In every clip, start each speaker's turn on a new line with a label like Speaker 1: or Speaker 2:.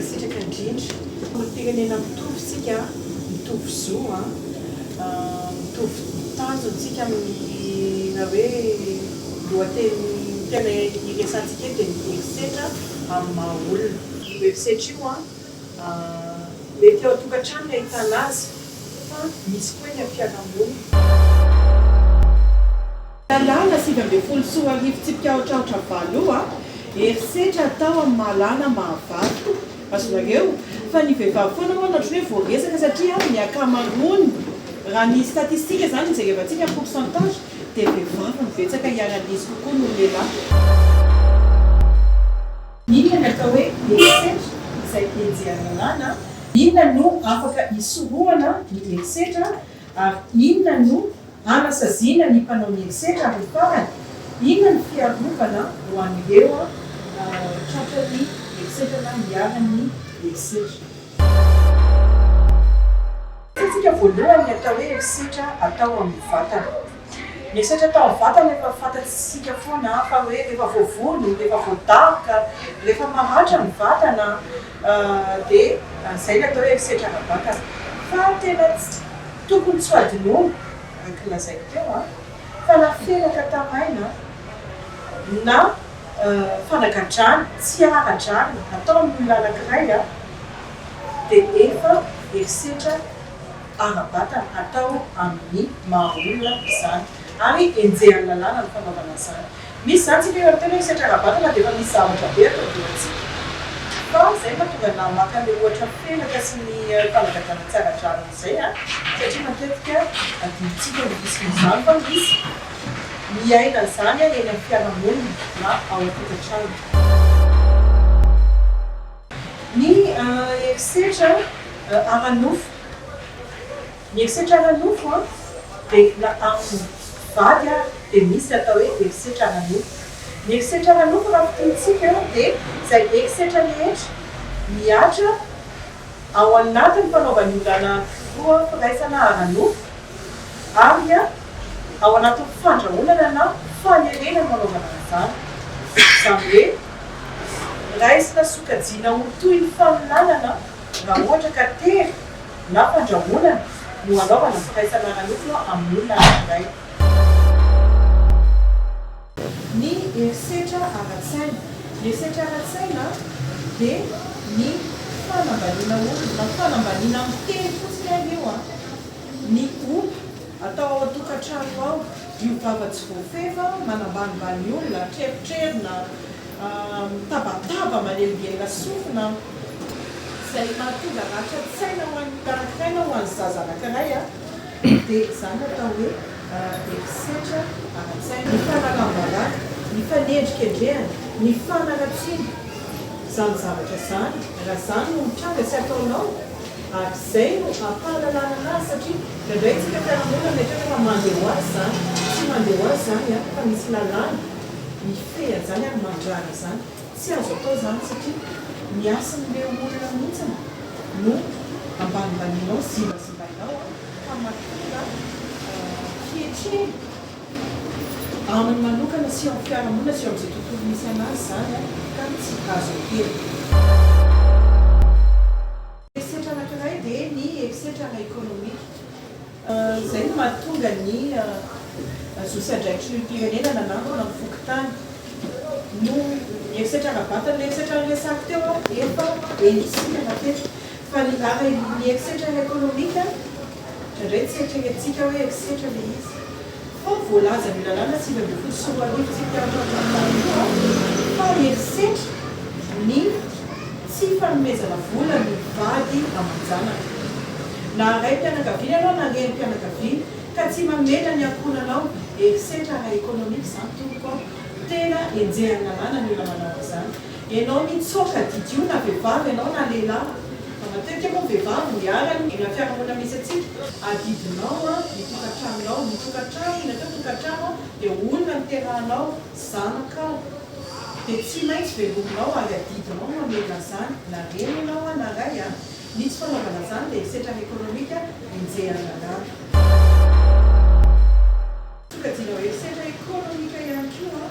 Speaker 1: Mankasitraka indrindra. Olom-pirenena mitovy isika, mitovy zo, mitovy tanjona isika amin'ny raha hoe lohateny tena iresahantsika eto dia ny herisetra amin'ny maha olona. Io herisetra io mety ao an-tokantrano no ahitana azy fa misy koa eny amin'ny fiarahamonina. Lalàna 2019 tsipika aotra aotra valo io a, herisetra atao amin'ny maha lahy na maha vavy. Azonareo? Fa ny vehivavy foana moa no ohatran'ny hoe voaresaka satria ny ankamaroany, raha ny statistique izany no jerevantsika ny pourcentage dia vehivavy no betsaka iharan'izy kokoa noho ny lehilahy. Inona ny atao hoe herisetra izay enjehan'ny lalàna? Inona no afaka hisorohana ny herisetra ary inona no Hanasaziana ny mpanao ny herisetra ary ny farany, inona ny fiarovana ho an'ireo tratran'ny herisetra na iharan'ny herisetra? Hitantsika voalohany ny atao hoe herisetra atao amin'ny vatana. Ny herisetra atao amin'ny vatana efa fantatsika foana fa hoe rehefa voavono, rehefa voadaroka, rehefa maratra ny vatana dia izay ny atao hoe herisetra ara-batana. Fa tena tsy. Tokony tsy ho adinoina, araka ny lazaiko teo an, fa na felaka tamaina na fanagadrana tsy ara-drariny atao amin'ny olona anankiray an, dia efa herisetra ara-batana atao amin'ny maha olona izany ary enjehan'ny lalàna ny fanaovana an'izany. Misy izany tsika efa miteny hoe herisetra ara-batana dia efa misy zavatra be atao an-dohantsika fa izay no mahatonga anah maka an'ilay ohatra felaka sy ny fanagadrana tsy ara-drariny izay an, satria matetika adinontsika ny fisian'izany fa misy miaina an'izany eny amin'ny fiarahamonina na ao an-tokantrano. Ny herisetra ara-nofo. Ny herisetra ara-nofo an, dia na amin'ny vady ary dia misy ny atao hoe herisetra ara-nofo. Ny herisetra ara-nofo raha fintinitsika dia izay herisetra rehetra mihatra ao anatin'ny fanaovan'ny olona anankiroa firaisana ara-nofo ary ao anatin'ny fandrahonana na fanerena no anaovana an'izany. Izany hoe raisina sokajiana ho toy ny fanolanana raha ohatra ka tery na fandrahonana no anaovana firaisana ara-nofo amin'olona anankiray. Ny herisetra ara-tsaina. Ny herisetra ara-tsaina dia ny fanambaniana olona, na fanambaniana amin'ny teny fotsiny ary io an! Ny ompa atao ao an-tokantrano ao, io vava tsy voafehy fa manambanimbany olona, trerotrerona, mitabataba manelingelina sofina, izay mahatonga ratran-tsaina ho an'ny olona anankiray na ho an'ny zaza anankiray dia izany no atao hoe herisetra ara-tsaina. Ny fanalam-baraka, ny fanendrikendrehana, ny fanaratsiana, izany zavatra izany, raha izany no mitranga sy ataonao, ary izay no ampahalalana anazy satria indraindray isika mpiara-monina mieritreritra fa mandeha ho azy izany, tsy mandeha ho azy izany fa misy lalàna mifehy an'izany ary mandrara izany. Tsy azo atao izany satria ny hasin'ilay olona mihitsy no ambanimbanianao, zimbazimbainao ka mahatonga fietrena aminy manokana sy eo amin'ny fiarahamonina sy eo amin'izay tontolo misy an'azy izany ka tsy azo ekena. Herisetra anankiray dia ny herisetra ara-ekonomika. Izay no mahatonga ny zo sy andraikitry ny olom-pirenena nanangona ny fokontany. Noho ny herisetra ara-batana, ilay herisetra noresahako teo efa henontsika matetika. Fa ny ara ny herisetra ara-ekonomika, indraindray tsy eritreretintsika hoe herisetra ilay izy. Fa voalazan'io lalàna 2019 tsy mpiantrano io fa herisetra ny tsy fanomezana vola ny vady aman-janaka. Na raim-pianakaviana ianao na renim-pianakaviana ka tsy mamela ny ankohonanao, herisetra ara-ekonomika izany tompoko a! Tena enjehan'ny lalàna ny olona manao an'izany. Ianao mitsoaka adidy io na vehivavy ianao na lehilahy. Fa matetika moa ny vehivavy no iharan'ny eny amin'ny fiarahamonina misy antsika. Adidinao ny tokantranonao. Ny tokantrano, ny atao hoe tokantrano dia olona niterahanao, zanakao. Dia tsy maintsy velominao ary adidinao no mamelona an'izany na reny ianao na ray. Ny tsy fanaovana izany dia herisetra ara-ekonomika enjehan'ny lalàna. Sokajiana ho herisetra ekonomika ihany koa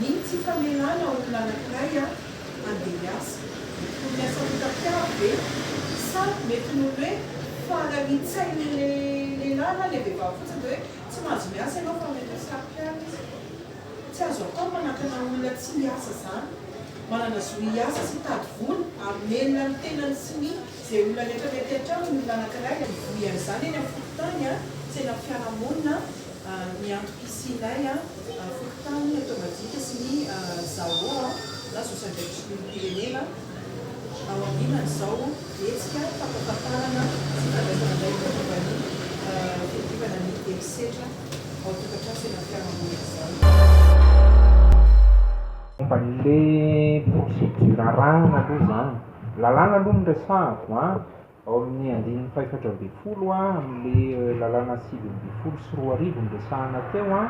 Speaker 1: ny tsy famelana olona anankiray. handeha hiasa? Mety noho ny asa mitapiaro ve? Sa mety noho ny hoe faharanian-tsain'ilay lehilahy na ilay vehivavy fotsiny dia hoe tsy mahazo miasa ianao fa mety hoe saro-piaro izy? Tsy azo atao ny manakana olona tsy hiasa izany. Manana zo hiasa sy hitady vola hamelona ny tenany sy ny izay olona rehetra mety an-trano ny olona anankiray. Mivoy an'izany eny amin'ny fokontany sy eny amin'ny fiarahamonina ny antom-pisianay fokontany eto Ambadika sy ny ZAO na Zo sy Andraikitry ny Olom-pirenena ao aorianan'izao hetsika fampahafantarana sy fandraisana andraikitra momba ny fiadivana ny herisetra ao an-tokantrano sy eny amin'ny fiarahamonina izao.
Speaker 2: Momba an'le procédure arahana aloha izany, lalàna aloha no resahako an, ao amin'ny andininy faha-14 amin'le lalàna 2019 noresahana teo an,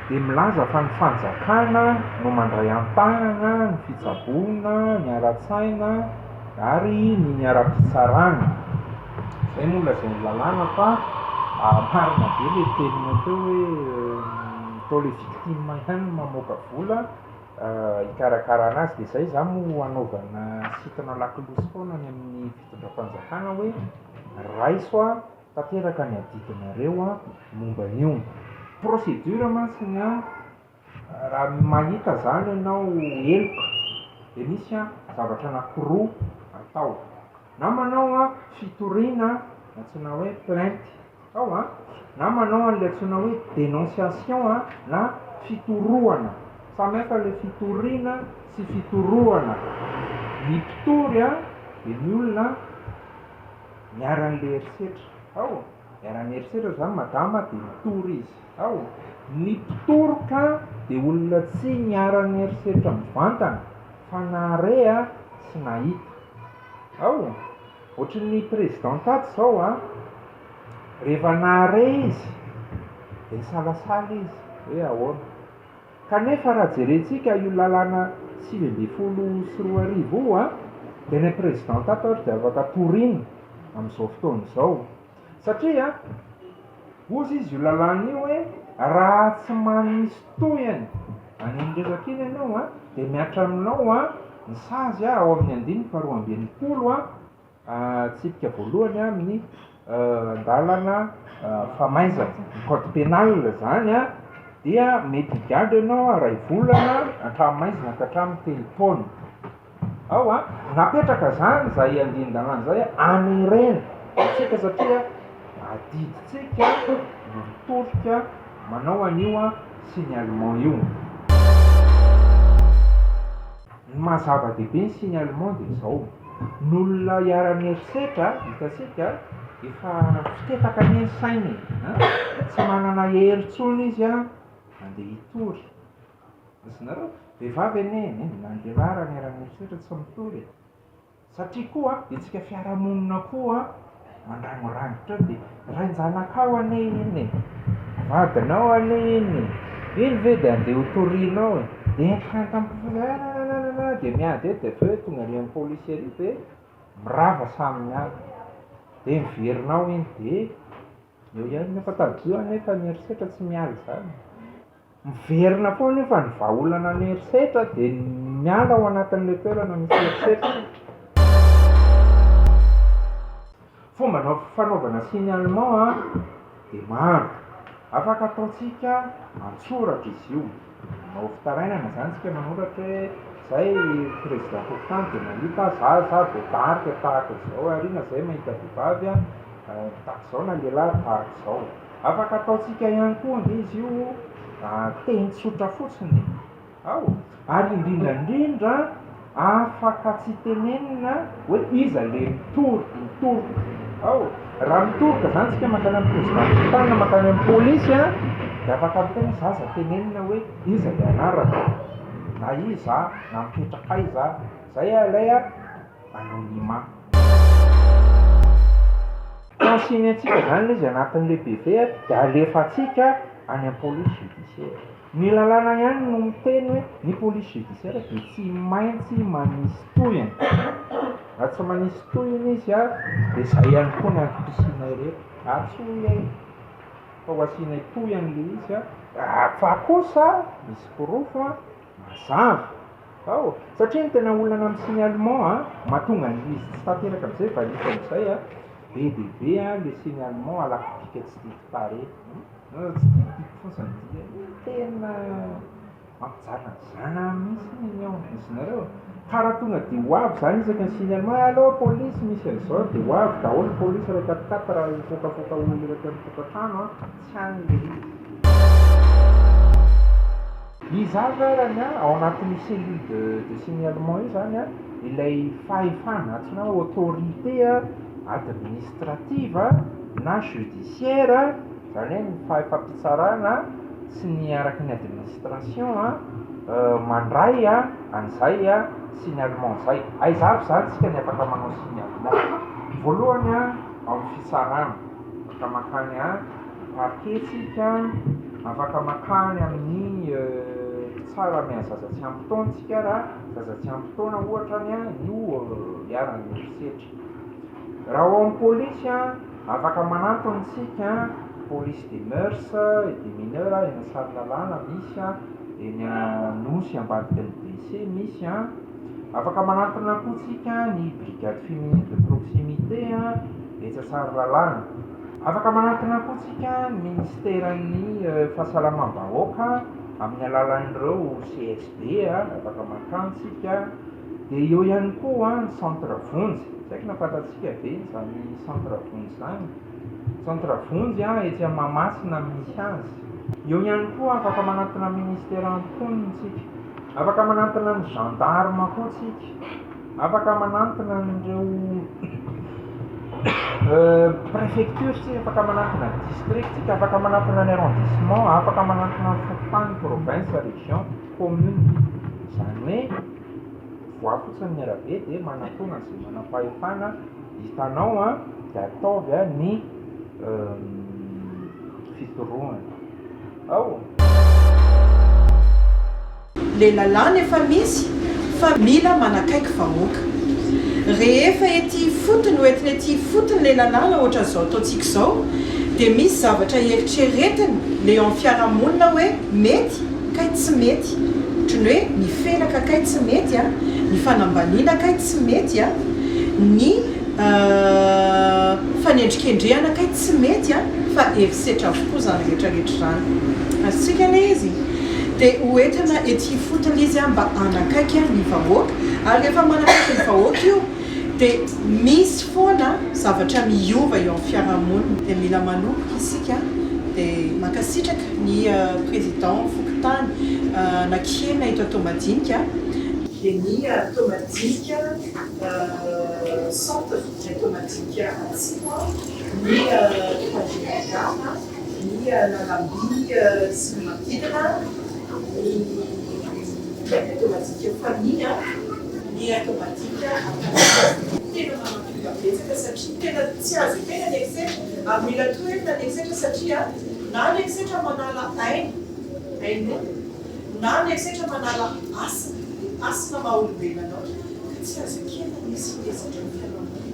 Speaker 2: dia milaza fa ny fanjakana no mandray an-tanana ny fitsaboana, ny ara-tsaina ary ny ara-pitsarana. Izay moa lazain'ny lalàna fa marina be le teninao teo hoe toa le victime ihany no mamoaka vola hikarakarana azy, dia izay izany moa hanaovana sintona lakolosy foana any amin'ny fitondram-panjakana hoe raiso tanteraka ny adidinareo momba an'io. Procédure mantsy ny an, raha mahita izany ianao heloka dia misy zavatra anankiroa atao, na manao fitoriana antsoina hoe plainte atao an, na manao an'ilay antsoina hoe dénonciation na fitorohana, samy hafa ilay fitoriana sy fitorohana, ny mpitory dia ny olona niharan'ilay herisetra, ao, niharan'ny herisetra izany madama dia mitory izy, ao, ny mpitoroka dia olona tsy niharan'ny herisetra mivantana fa nahare sy nahita, ao. Ohatry ny président tato izao an, rehefa nahare izy dia nisalasala izy hoe ahoana. Kanefa raha jerentsika io lalàna 2019 io an, dia ny président tato ary dia afaka torina amin'izao fotoana izao. Satria hozy izy io lalàna io hoe raha tsy manisy tohiny an'iny resaka iny ianao an, dia mihatra aminao an ny sazy ao amin'ny andininy faharoa amby 60 an, tsipika voalohany amin'ny andalana famaizana, ny code pénal izany an, dia mety higadra ianao iray volana hatramin'ny maizina ka hatramin'ny 3 taona. Ao an! Napetraka izany izay andinin-dalàna izay hanerena antsika satria adidintsika no mitorika manao an'io signalement io. Ny maha zava-dehibe ny signalement dia izao, ny olona iharan'ny herisetra hitantsika efa fitetaka anie ny sainy e, tsy manana hery intsony izy handeha hitory. Azonareo? Vehivavy anie e, na ny lehilahy raha miara-mieritreritra tsy mitory e. Satria koa isika fiarahamonina koa mandrangorangitra eo dia rain-janakao anie iny e, vadinao anie iny e, iny ve dia andeha ho torianao e, dia entantam-po dia miady eo dia avy eo tonga any amin'ny polisy ery dia mirava samy miala, dia miverina ao iny dia eo ihany nefa tadidio anefa ny herisetra tsy miala izany. Miverina foana io fa ny vahaolana ny herisetra dia ny miala ao anatin'ilay toerana misy herisetra. Fomba fanaovana signalement dia maro. Afaka ataontsika an-tsoratra izy io. Manao fitarainana izany isika manoratra hoe izay président fokontany dia mahita zaza voatarika tahaka izao aoriana izay mahita vehivavy tahaka izao na lehilahy tahaka izao. Afaka ataontsika ihany koa ange izy io teny tsotra fotsiny e! Ao! Ary indrindra indrindra afaka tsy tenenina hoe iza le mitory, mitoroka. Ao! Raha mitoroka zany tsika mankany amin'ny président fokontany na mankany amin'ny polisy an, dia afaka miteny hoe za aza tenenina hoe iza le anarako, na iza, na mipetraka aiza, zay ilay anonymat. Consigne antsika izany ilay izy anatin'ilay PV dia alefantsika any amin'ny police judiciaire. Ny lalàna ihany no miteny hoe ny police judiciaire dia tsy maintsy manisy tohiny. Raha tsy manisy tohiny izy dia izay ihany koa ny antom-pisianay rehetra. Antsoy e! Fa ho asianay tohiny ilay izy. Fa kosa misy porofo mazava. Ao, satria ny tena olana amin'ny signalement an, mahatonga an'ilay izy tsy tanteraka amin'izay valiako amin'izay an, be dia be an ilay signalement alako bika tsy tiako tarehy, tsy tiako fotsiny dia tena mampijaly ny zanany mihitsy iny ao, azonareo? Ka raha tonga dia ho avy izany isaky ny signalement, allo polisy misy an'izao dia ho avy daholo ny polisy raha quatre quatre raha hifokafoka olona eraky ny tokantrano an, tsy any ilay izy. Iza avy arany an, ao anatin'io cellule de de signalement io izany an, ilay fahefana antsoina hoe autorité administrative na judiciaire, izany hoe ny fahefam-pitsarana sy ny araka ny administration mandray an'izay signalement izay. Aiza avy izany isika ny afaka manao signalement? Voalohany ao amin'ny fitsarana, afaka mankany parquet tsika, afaka mankany amin'ny mpitsara miahy zaza tsy ampy taona tsika raha zaza tsy ampy taona ohatra ny no iharan'ny herisetra. Raha ao amin'ny polisy, afaka manantona isika, police des mœurs et des mineurs eny Tsaralalàna misy, eny Anosy ambadiky ny BC misy, afaka manantona koa tsika ny brigade féminine de proximité etsy Tsaralalàna. Afaka manantona koa tsika ny ministeran'ny fahasalamam-bahoaka amin'ny alalan'ireo CSB, afaka mankany tsika. Dia eo ihany koa ny centre vonjy, tsy haiko na fantatsika ve izany centre vonjy izany? Centre vonjy etsy Mahamasina no misy azy. Eo ihany koa afaka manantona ministeran'ny mponina tsika, afaka manantona ny gendarme koa tsika. Afaka manantona an'ireo préfecture isika, afaka manantona district isika, afaka manantona ny arrondissement, afaka manantona ny fokontany, province, région, commune. Izany hoe voa fotsiny ny arabe dia manatona an'izay manam-pahefana hitanao dia ataovy ny fitorohana. Ao.
Speaker 1: Le lalàna efa misy fa mila manakaiky vahoaka. Rehefa ety ifotony ho entina ety ifotony le lalàna ohatran'izao ataontsika izao dia misy zavatra eritreretiny le eo amin'ny fiarahamonina hoe mety kay tsy mety. Ohatran'ny hoe ny felaka kay tsy mety a, ny fanambaniana kay tsy mety a, ny Fanendrikendrehana kay tsy mety a, fa herisetra avokoa izany rehetra rehetra izany. Azontsika ilay izy? Dia ho entina ety ifotony izy mba hanakaiky ny vahoaka, ary rehefa manakaiky ny vahoaka io dia misy foana zavatra miova eo amin'ny fiarahamonina. Dia mila manomboka isika, dia mankasitraka ny président fokontany Anakihena eto Antohomadinika, dia ny Antohomadinika Centre ny Antohomadinika Atsimo, ny Antohomadinika Gare, ny lalamby sy ny manodidina, ny Antohomadinika Famille, ny Antohomadinika Antananarivo. Tena manampy betsaka satria tena tsy azo ekena ny herisetra ary mila toherina ny herisetra satria na ny herisetra manala aina, ain'olona, Na ny herisetra manala hasina, ny hasina maha olombelona anao, ka tsy azo ekena ny hisian'ny herisetra amin'ny fiarahamonina.